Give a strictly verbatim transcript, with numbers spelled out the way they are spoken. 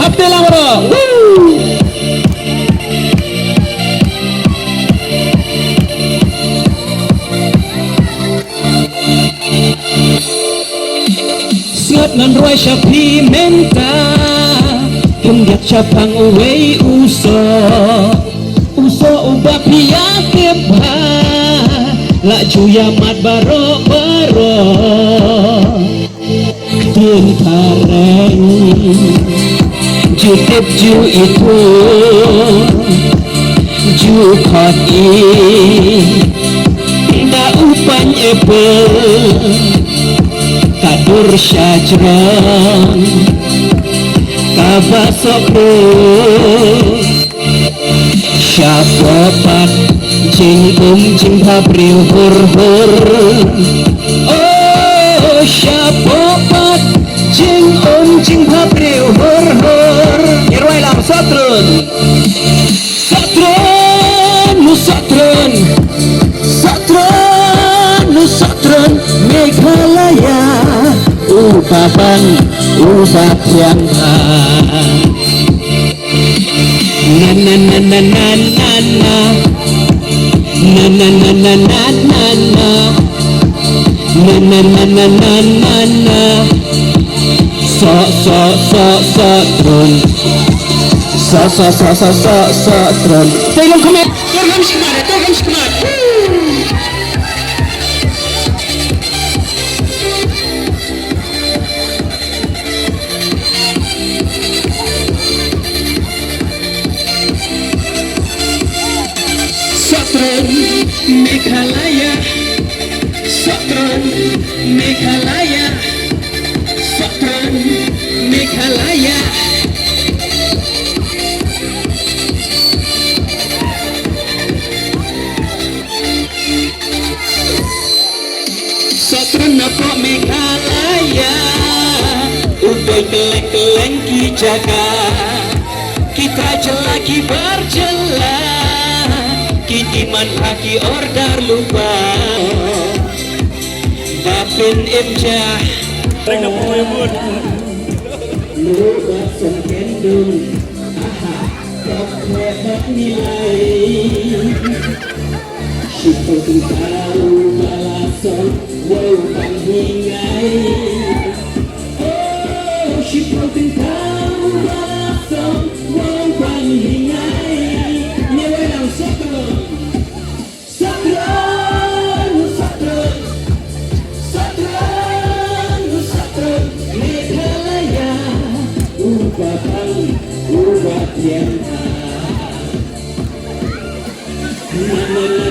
Hapte lang bro. Woo! Sngap ngan rwai sha phi mynta, khyndiat shaphang uwei u soh. U soh uba phi ïa tip bha, la ju ïa mad baroh baroh. Ktien phareng, ju tip ju ithuh, ju khot ïa da u pineapple, ka dur sha jrong, kaba soh khrus. Shapoh pat jingum jingbhabriew hur hur. Oh, shapoh pat jingum jingbhabriew hur hur. Ngi rwai lang, sohtrun. Sohtrun, u sohtrun. Sohtrun, u sohtrun Meghalaya. Uba bang, uba thiang bha. Na na na na na na na. Na na na na na na na. Na na na na na na na. Soh, soh, soh, sohtrun. Soh, soh, soh, soh, soh, sohtrun. Te long kmen. Tor kam shikmat, tor kam shikmat. Sohtrun Meghalaya, sohtrun Meghalaya, sohtrun Meghalaya. Sohtrun napoh Meghalaya, u boi kylleng kylleng ki jaka. Kita jylla ki bar jylla, ki demand ha ki order lypa. Ba pynim ja. Ruh ba song kendung. Aha. Kok kwe bad ngi lai. Shiphew tyngka u ba la song, wow ban hi ngai. Oh, shiphew tyngka u ba la song, wow ban hi ngai. Ngi wei lang, sohtrun. Sohtrun, sohtrun, sohtrun, sohtrun Meghalaya, uba bang, uba thiang bha. Na, na, na,